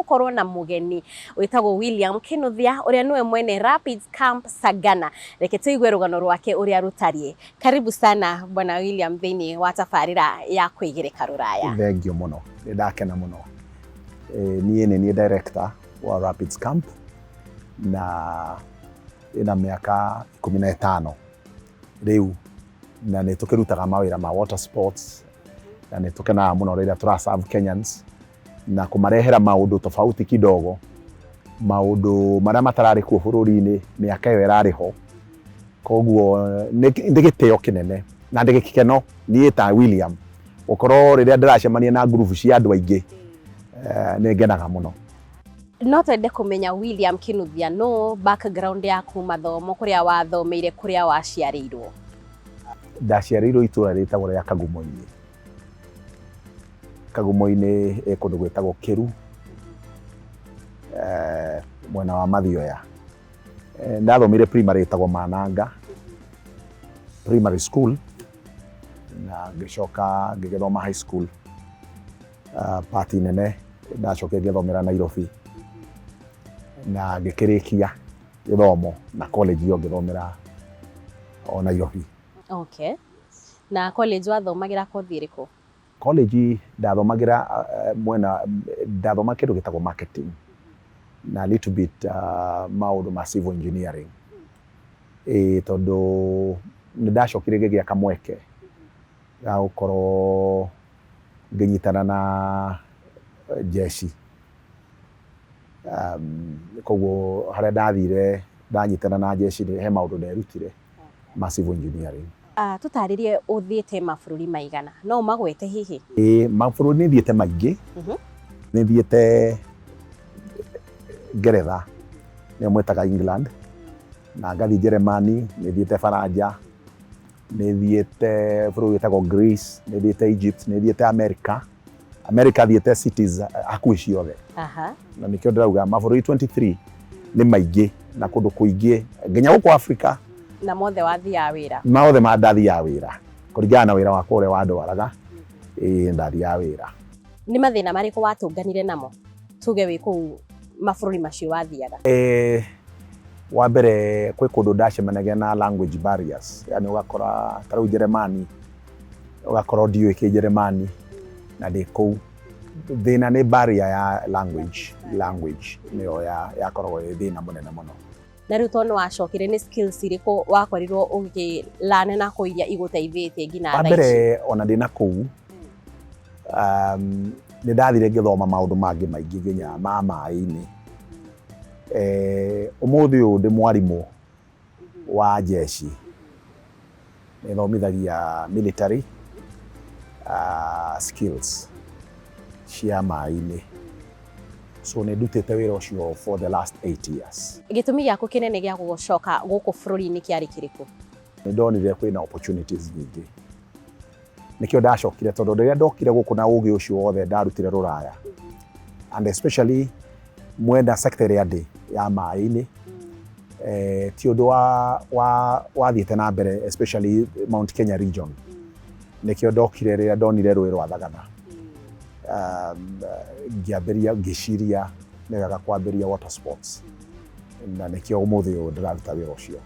tũgũkorwo na mũgeni wĩtagwo William Kinuthia ũrĩa nĩwe mwene Rapids Camp Sagana. Reke tũigue rũgano rwake ũrĩa rũtariĩ. Karibu sana Bwana William thĩinĩ wa tabarĩra ya Kwĩgereka Rũraya. Thengio mũno, nĩ ndakena mũno. Niĩ nĩ niĩ director wa Rapids Camp na ĩna mĩaka 15 rĩu, na nĩ tũkĩrutaga mawĩra ma water sports, na nĩ tũkenaga mũno rĩrĩa tũra serve Kenyans na kũmarehera maũndũ tofauti kidogo, maũndũ marĩa matararĩ kuo bũrũri-inĩ mĩaka ĩyo ĩrarĩ ho. Koguo nĩ gĩtĩo kĩnene na ndĩ gĩkeno niĩ ta William gũkorwo rĩrĩa ndĩracemania na ngurubu cia andũ aingĩ, nĩ ngenaga mũno. No twende kũmenya William Kinuthia nũ, background yaku, mathomo, kũrĩa wathomeire, kũrĩa waciarĩirwo. Ndaciarĩirwo itũra rĩtagwo rĩa Kagumo-inĩ. Kagumo-inĩ ĩ kũndũ gwĩtagwo Kĩru, mwena wa Mathioya. Ndathomeire primary ĩtagwo Mananga Primary School, na ngĩcoka ngĩgĩthoma high school, part nene ndacokire ngĩthomera Nairobi, na ngĩkĩrĩkia gĩthomo na college ĩyo ngĩthomera o Nairobi. Okay. Na college wathomagĩra kothi ĩrĩkũ? College ndathomagĩra mwena ndathoma kĩndũ gĩtagwo marketing na little bit maũndũ ma civil engineering. Ĩĩ, tondũ nĩ ndacokire ngĩgĩa kamweke ga gũkorwo ngĩnyitana na jeshi. Koguo harĩa ndathire ndanyitana na jeshi he maũndũ nderutire ma civil engineering. Tũtarĩrie ũthiĩte mabũrũri maigana, no ũmagwete hihi? Ĩĩ, mabũrũri nĩ thiĩte maingĩ. Nĩ thiĩte Ngeretha, nĩyo mwĩtaga England, na ngathiĩ Jeremani, nĩ thiĩte Baranja, nĩ thiĩte bũrũri wĩtagwo Greece, nĩ thiĩte Egypt, nĩ thiĩte America. America thiĩte cities hakuhĩ ciothe. Na nĩkĩo ndĩrauga mabũrũri 23 nĩ maingĩ na kũndũ kũingĩ nginya gũkũ Africa. Na mothe wathiaga wĩra? Mothe ma ndathiaga wĩra kũringana na wĩra wakwa ũrĩa wandwaraga. Ĩĩ, ndathiaga wĩra. Nĩ mathĩna marĩkũ watũnganire namo tuge wĩ kũu mabũrũri macio wathiaga? Wa mbere kwĩ kũndũ ndacemanagia na language barriers, yani ũgakora ta rĩu Jeremani, ũgakorwo ndiũĩ Kĩnjeremani na ndĩ kũu. Thĩna nĩ barrier ya language, language nĩyo yakoragwo ĩ thĩna mũnene mũno. Na rĩu tondũ nĩwacokire, nĩ skills irĩkũ wakorirwo ũgĩ learn na kũu iria igũteithĩtie nginya Wa thaa ici? mbere, ona ndĩ na kũu, nĩ ndathire ngĩthoma maũndũ mangĩ maingĩ nginya ma maĩ-inĩ. Ũmũthĩ ũyũ ndĩ mwarimũ wa jeshi, nĩ thomithagia military skills cia maĩ-inĩ, so nĩ ndutĩte wĩra ũcio for the last 8 years. Gĩtũmi gĩaku kĩnene gĩa gũcoka gũkũ bũrũri-inĩ kĩarĩ kĩrĩkũ? Nĩ ndonire kwĩna opportunities nyingĩ, nĩkĩo ndacokire, tondũ rĩrĩa ndokire gũkũ na ũgĩ ũcio wothe ndarutire rũraya, and especially mwena sector ĩrĩa ndĩ ya maĩ-inĩ, ti ũndũ wa wathiĩte na mbere, especially Mount Kenya region. Nĩkĩo ndokire. Rĩrĩa ndonire rũĩ rwa Thagana, ngĩambĩrĩria ngĩciria nĩ wega kwambĩrĩria water sports, na nĩkĩo ũmũthĩ ũyũ ndĩraruta wĩra ũcio.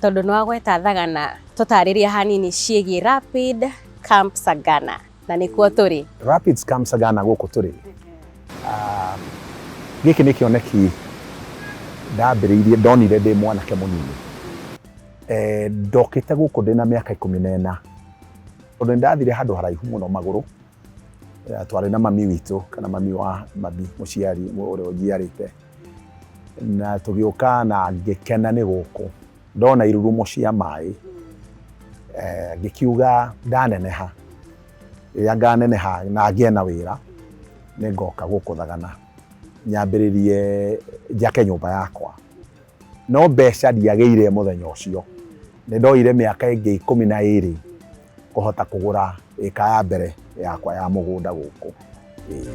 Tondũ nĩ wagweta Thagana, tũtarĩrie hanini ciĩgiĩ Rapid Camp Sagana na nĩkuo tũrĩ. Rapids Camp Sagana gũkũ tũrĩ, gĩkĩ nĩ kĩoneki ndambĩrĩirie ndonire ndĩ mwanake mũnini. Ndokĩte gũkũ ndĩna mĩaka 14, tondũ nĩ ndathire handũ haraihu mũno magũrũ. Twarĩ na mami witũ, kana mami wa mami, mũciari ũrĩa ũnjiarĩte, na tũgĩũka na ngĩkena nĩ gũkũ ndona irurumo cia maĩ. Ngĩkiuga ndaneneha, rĩrĩa nganeneha na ngĩe na wĩra, nĩ ngoka gũkũ Thagana nyambĩrĩrie njake nyũmba yakwa. No mbeca ndiagĩire mũthenya ũcio, nĩ ndoire mĩaka ĩngĩ 12 kũhota kũgũra ĩka ya mbere yakwa ya mũgũnda gũkũ. Ĩĩ.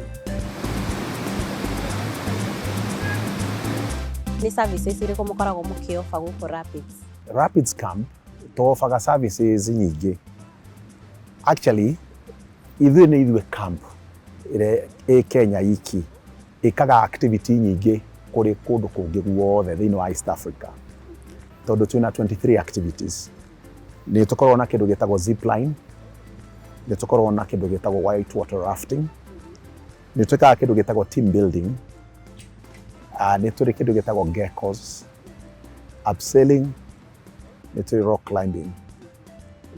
Nĩ services irĩkũ mũkoragwo mũkĩofa gũkũ Rapids? Rapids Camp tũofaga services nyingĩ. Actually, ithuĩ nĩ ithuĩ camp ĩrĩa ĩ Kenya iki. Ĩkaga activity nyingĩ kũrĩ kũndũ kũngĩ guothe thĩinĩ wa East Africa, tondũ twĩna 23 activities. Nĩ tũkoragwo na kĩndũ gĩtagwo zipline, nĩ tũkoragwo na kĩndũ gĩtagwo white water rafting, nĩ twĩkaga kĩndũ gĩtagwo team building, nĩ tũrĩ kĩndũ gĩtagwo geckos, abseiling, nĩ tũrĩ rock climbing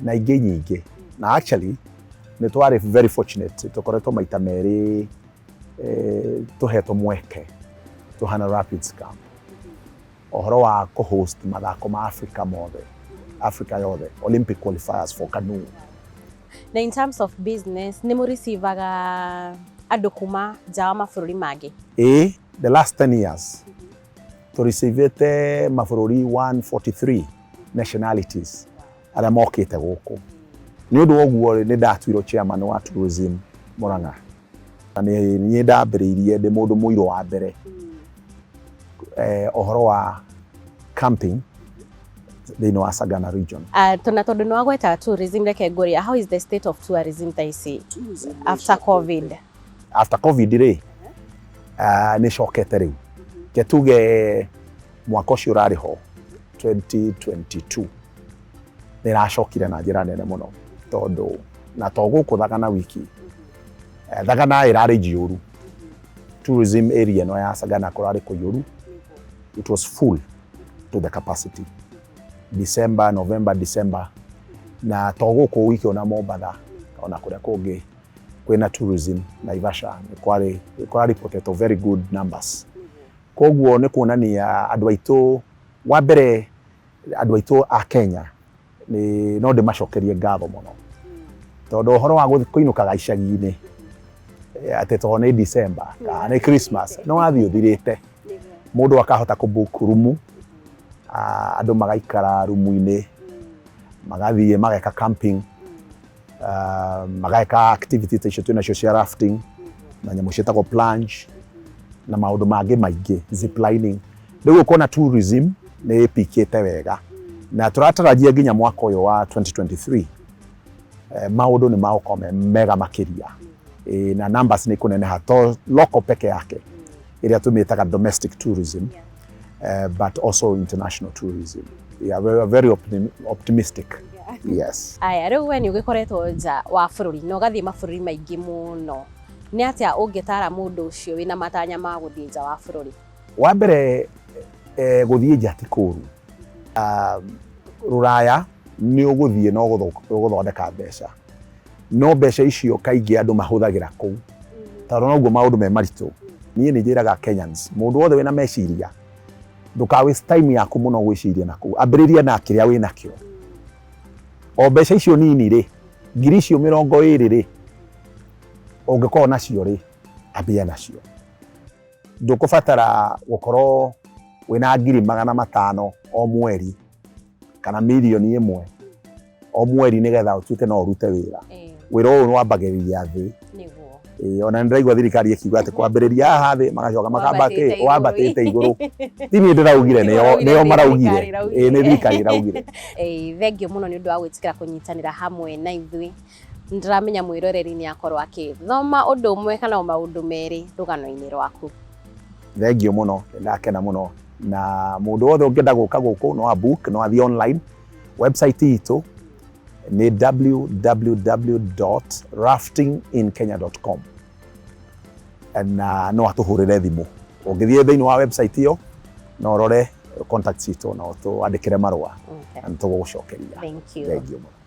na ingĩ nyingĩ. Na actually nĩ twarĩ very fortunate, tũkoretwo maita merĩ tũhetwo mweke tũhana Rapids Camp ũhoro wa kũ-host mathako ma Africa mothe, Africa yothe, Olympic qualifiers for canoe. Na in terms of business, nĩ mũreceivaga andũ kuma nja wa mabũrũri mangĩ? Ĩ, the last 10 years tũreceivĩte mabũrũri 143 nationalities arĩa mokĩte gũkũ. Nĩ ũndũ wa ũguo nĩ ndatuirwo chairman wa tourism Murang'a, na nĩ niĩ ndambĩrĩirie ndĩ mũndũ mũirũ wa mbere ũhoro wa camping thĩinĩ wa Sagana region. Tona tondũ nĩ wagweta tourism, reke ngũria, how is the state of tourism thaa ici after COVID? After COVID rĩ, nĩ cokete rĩu. Ke tuge mwaka ũcio ũrarĩ ho 2022 nĩ ĩracokire na njĩra nene mũno, tondũ na to gũkũ Thagana wiki, Thagana ĩrarĩ njiyũru. Tourism area ĩno ya Sagana kũrarĩ kũiyũru, it was full to the capacity December, November, December. Na to gũkũ wiki, ona Mombatha, ona kũrĩa kũngĩ kwĩna tourism, Naivasha, nĩ kwarĩ kũraripotetwo very good numbers. Koguo nĩ kuonania andũ aitũ, wa mbere andũ aitũ a Kenya nĩ no ndĩmacokerie ngatho mũno, tondũ ũhoro wa kũinũkaga icagi-inĩ atĩ tondũ nĩ December kana nĩ Christmas no wathiĩ ũthirĩte. Mũndũ akahota kũ book rumu, andũ magaikara rumu-inĩ, magathiĩ mageka camping, mageka activity ta icio twĩnacio cia rafting na nyamũ ciĩtagwo plunge na maũndũ mangĩ maingĩ, ziplining. Rĩu ũkona tourism nĩ ĩpikĩte wega, na tũratarajia nginya mwaka ũyũ wa 2023 maũndũ nĩ magũkorwo me mega makĩria, na numbers nĩ ikũneneha, to local peke yake ĩrĩa tũmĩtaga domestic tourism, but also international tourism. Yeah, we are very optimistic, yes. Aya, rĩu we nĩ ũgĩkoretwo nja wa bũrũri na ũgathiĩ mabũrũri maingĩ mũno. Nĩ atĩa ũngĩtara mũndũ ũcio wĩna matanya ma gũthiĩ nja wa bũrũri? Wa mbere, gũthiĩ nja ti kũũru. Rũraya nĩ ũgũthiĩ no ũgũthondeka mbeca, no mbeca icio kaingĩ andũ mahũthagĩra kũu, tondũ noguo maũndũ me maritũ. Niĩ nĩ njĩraga Kenyans, mũndũ wothe wĩna meciria, ndũka waste time yaku mũno gwĩciria na kũu. Ambĩrĩria na kĩrĩa wĩ nakĩo, o mbeca icio nini rĩ, 20,000 rĩ, ũngĩkorwo nacio rĩ, ambia nacio. Ndũkũbatara gũkorwo wĩna 500,000 o mweri kana 1 million o mweri nĩgetha ũtuĩke no ũrute wĩra. Wĩra ũyũ wambagĩrĩria thĩ. Ĩĩ, ona nĩ ndĩraigua thirikari ĩkiuga atĩ kwambĩrĩria haha thĩ, magacoka makamba Wambatĩte kĩ wambatĩte igũrũ. Ti niĩ ndĩraugire, nĩo maraugire. Ĩĩ, nĩ thirikari ĩraugire. Thengio mũno nĩ ũndũ wa gwĩtĩkĩra kũnyitanĩra hamwe na ithuĩ. Ndĩramenya mwĩroreri nĩ akorwo akĩthoma ũndũ ũmwe kana o maũndũ merĩ rũgano-inĩ rwaku. Thengio mũno, nĩ ndakena mũno. Na mũndũ wothe ũngĩenda gũka gũkũ no a book, no athiĩ online. Website itũ nĩ www.raftinginkenya.com, na no atũhũrĩre thimũ. Ũngĩthiĩ thĩinĩ wa website ĩyo no ũrore contact citũ na ũtwandĩkĩre marũa na nĩ tũgũgũcokeria. Thank you. Thengio mũno.